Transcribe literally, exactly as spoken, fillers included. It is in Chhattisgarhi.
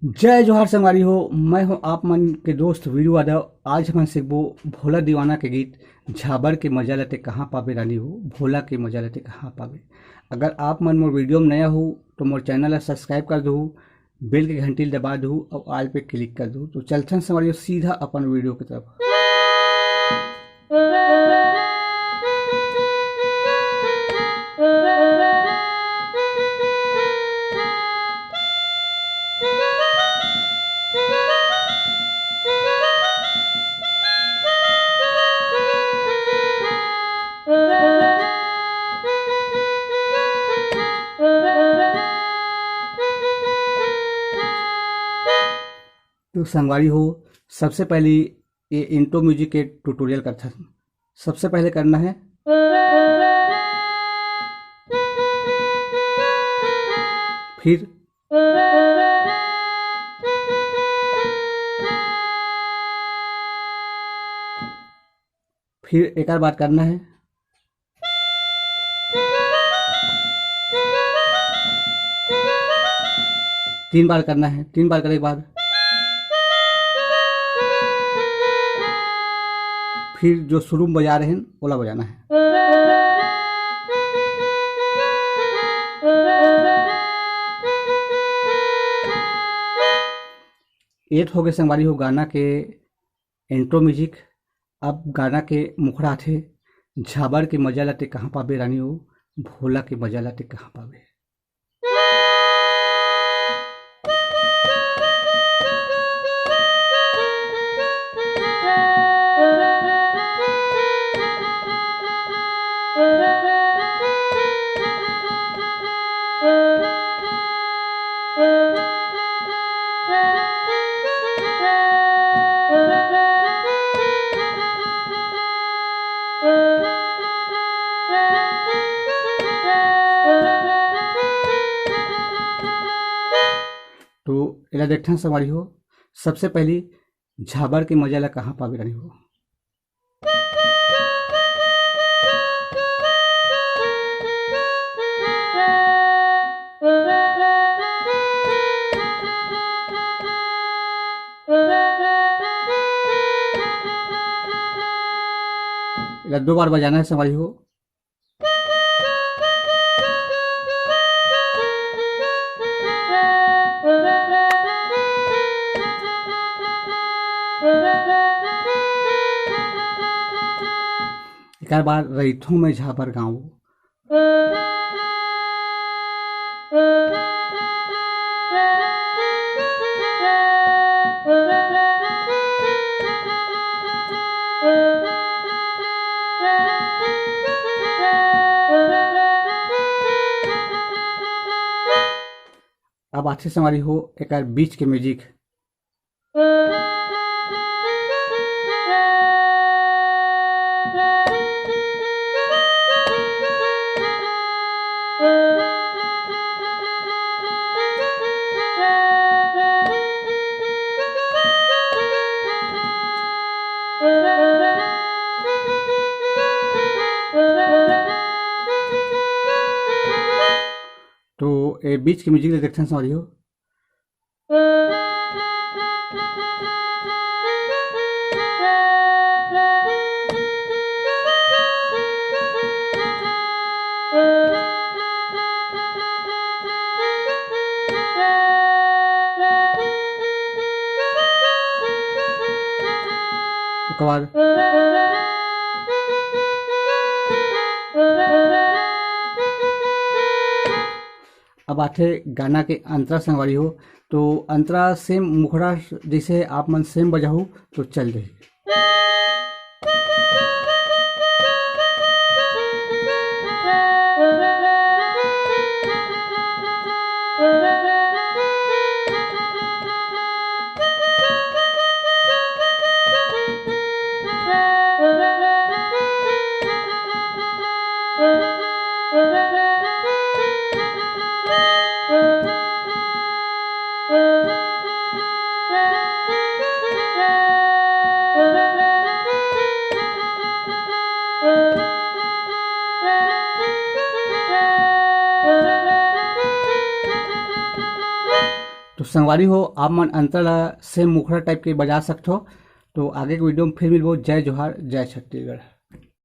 जय जोहार संगवारी हो, मैं हूं आप मन के दोस्त वीरू यादव। आज हमन सीखबो भोला दीवाना के गीत, झाबर के मजा ल ते कहाँ पाबे रानी हो, भोला के मजा ल ते कहाँ पाबे। अगर आप मन मोर वीडियो में नया हो तो मोर चैनल ला सब्सक्राइब कर दू, बेल के घंटी ल दबा दू और ऑल पे क्लिक कर दू। तो चलथन संगवारी हो सीधा अपन वीडियो की तरफ। तो संगवारी हो, सबसे पहली ये इंट्रो म्यूजिक के ट्यूटोरियल करथन। सबसे पहले करना है, फिर, फिर एक बार करना है, तीन बार करना है। तीन बार करे के बाद फिर जो शुरू में बजा रहे हैं, ओला बजाना है। ये तो हो गए संगवारी हो गाना के इंट्रो म्यूजिक। अब गाना के मुखड़ा आथे, झाबर के मजा ला ते कहाँ पाबे रानी हो, भोला के मजा ला ते कहाँ पाबे। तो एला देखथन संगवारी हो, सबसे पहली झाबर के मजा ला कहाँ पाबे रानी हो। एला दो बार बजाना है संगवारी हो। एकर बाद रहिथों में झाबर गाँव। अब आथे संगवारी हो एकर बीच के म्यूजिक। तो ए बीच के म्यूजिक ला देखथन संगवारी हो। ओकर बाद अब आथे गाना के अंतरा संगवारी हो, तो अंतरा सेम मुखड़ा जैसे आप मन सेम बजाहू तो चल जाही। तो संगवारी हो, आप मन अंतरा ला सेम मुखड़ा टाइप के बजा सकथो। तो आगे के वीडियो में फिर मिलबो। जय जोहार, जय छत्तीसगढ़।